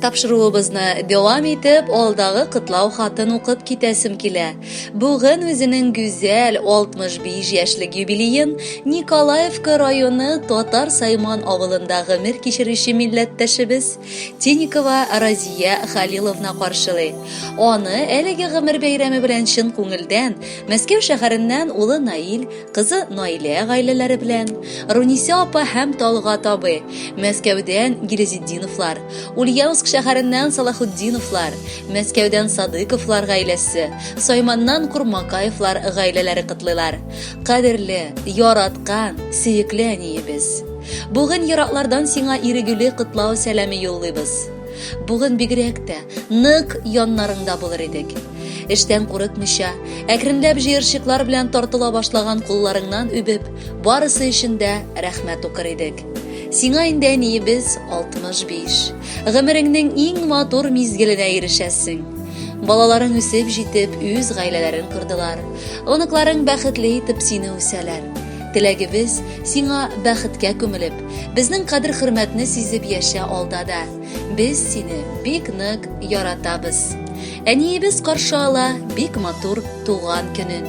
Тапшыруыбызны дәвам итеп, алдагы котлау хатын укып китәсем килә. Бүген үзенең гүзәл 65 яшьлек юбилеен Николаевка районы Татар Сайман авылында гомер кичерүче милләттәшебез Тиникова Разия Халиловна каршылый. Аны әлеге гомер бәйрәме белән чын күңелдән Мәскәү шәһәреннән улы Наил, Кызы Наилә гаиләләре белән, Рунисә апа һәм Талгат абый, Мәскәүдән Гилезетдиновлар, Ульяновск шәһәреннән Салахутдиновлар, Мәскәүдән Садыковлар гаиләсе, Сайманнан Курмакаевлар гаиләләре котлыйлар. Кадерле, яраткан, сөекле әниебез! Бүген ераклардан сиңа ирегүле котлау сәламе юллыйбыз. Бүген бигрәк тә нык яннарыңда булыр идек. Эштән курыкмыйча, әкренләп җыерчыклар белән тартыла башлаган кулларыңнан үбеп, барысы өчен дә рәхмәт укыр идек. Сиңа инде әниебез 65. Гомереңнең иң матур мизгеленә ирешәсең. Балаларың үсеп җитеп, үз гаиләләрен кордылар. Оныкларың бәхетле итеп сине үсәләр. Теләгебез, сиңа бәхеткә күмелеп, безнең кадер-хөрмәтне сизеп яшә алда да. Без сине бик нык яратабыз. Әниебез каршы ала бик матур туган көнен.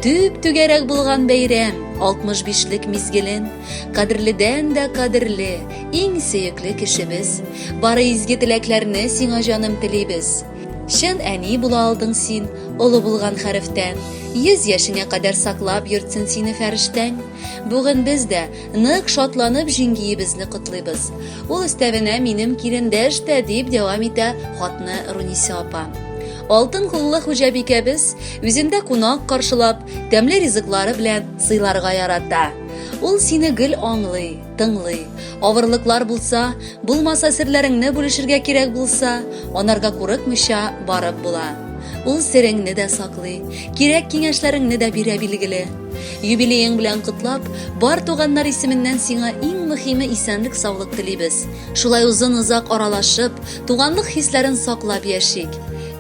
Түп түгәрәк булган бәйрәм, 65лек мизгелен. Кадерледән дә кадерле, иң сөекле кешебез. Бары изге теләкләрне сиңа җаным телибез. Чын әни була алдың син, олы булган хәрефтән. 100 яшеңә кадәр саклап йөртсен сине фәрештәң. Бүген без дә нык шатланып җиңгиебезне котлыйбыз. Ул өстәвенә минем килендәш тә, дип дәвам итә хатны Рунисә апа. Алтын куллы хуҗабикәбез үзендә кунак каршылап, тәмле ризыклары белән сыйларга ярата. Ул сине гел аңлый, тыңлый. Авырлыклар булса, булмаса серләреңне бүлешергә кирәк булса, анарга курыкмыйча барып була. Ул сереңне дә саклый, кирәк киңәшләреңне дә бирә билгеле. Юбилеең белән котлап, бар туганнар исеменнән сиңа иң мөхиме исәнлек-саулык телибез. Шулай озын-озак аралашып, туганлык хисләрен саклап яшик.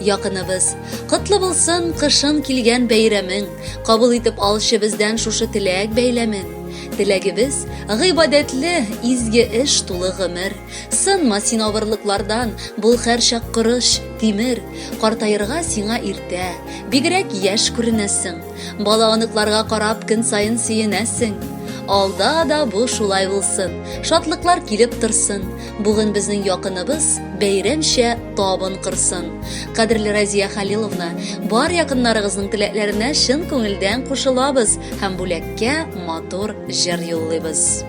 Якыныбыз, котлы булсын кышын килгән бәйрәмең, кабул итеп алчы бездән шушы теләк бәйләмен. Теләгебез, гыйбадәтле, изге эш тулы гомер. Сынма син авырлыклардан, бул һәрчак корыч, тимер. Картаерга сиңа иртә, бигрәк яшь күренәсең. Бала-оныкларга карап көн саен сөенәсең. Алда да бу шулай булсын. Шатлыклар килеп торсын. Бүген безнең якыныбыз бәйрәмчә табын корсын. Кадерле Разия Халиловна, бар якыннарыгызның теләкләренә чын күңелдән кушылабыз һәм бүләккә матур җыр юллыйбыз.